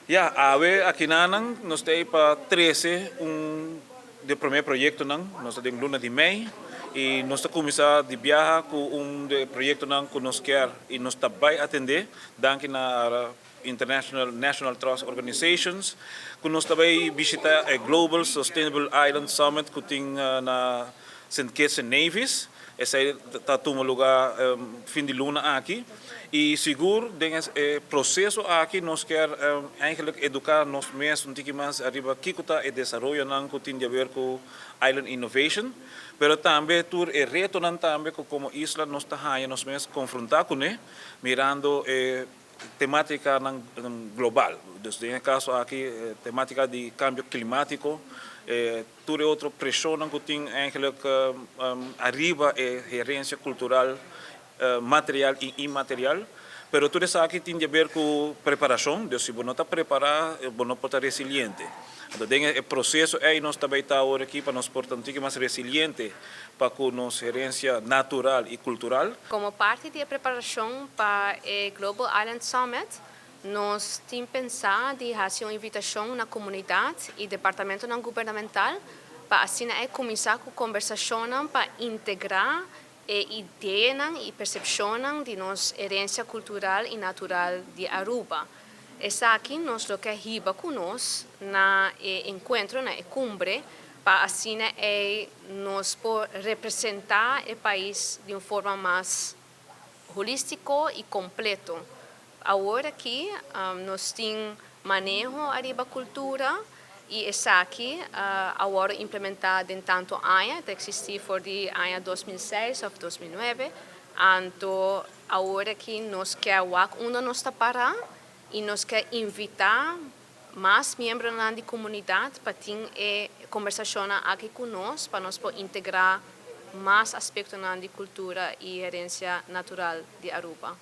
Ja, awe akinan nos ta pa trese un di e promé proyektonan, nos ta den luna di mei i nos ta kuminsá di biaha ku un di e proyektonan ku nos ke i nos ta bai atendé, danki na International National Trust Organizations, ku nos ta bai bishitá e Global Sustainable Island Summit ku tin na St. Kitts and Nevis. Esei ta tuma lugá fin di luna aki. I sigur den e proseso aki nos ke eigenlijk eduká nos mes un tiki mas ariba kiko ta e desaroyonan ku tin di haber ku Island Innovation, pero tambe tur e retonan tambe ku komo isla nos ta haña nos mes konfrontá kuné mirando e tematikanan global. Dus den e kaso aki temátika di kambio klimátiko, tur e otro preshonnan ku tin eigenlijk ariba e herensia kultural material i inmaterial. Pero tur esaki tin di haber ku preparashon, dus si bo no ta prepará, bo no por ta resiliente. Anto den e proseso ei nos ta bai ta awor aki pa nos por ta un tiki mas resiliente pa ku nos herensia natural i kultural. Komo parti di e preparashon pa e Global Island Summit, nos tin pensá di hasi un invitashon na komunidat i departamentonan gubernamental pa asina ei kuminsá ku kombersashonnan pa integrá e ideanan i persepshonnan di nos herensia kultural i natural di Aruba. Esaki nos lo ke hiba ku nos na e enkuentro, na e kumbre, pa asina ei nos por representá e pais di un forma mas holístiko i kompleto. Awor aki nos tin maneho ariba kultura i esaki a wòrdu implementá den tantu aña, ta eksistí for di aña 2006 òf 2009, anto awor aki nos ke wak unda nos ta pará i nos ke invitá mas miembronan di komunidat pa tin e kombersashonnan aki ku nos pa nos por integrá mas aspektonan di kultura i herensia natural di Aruba.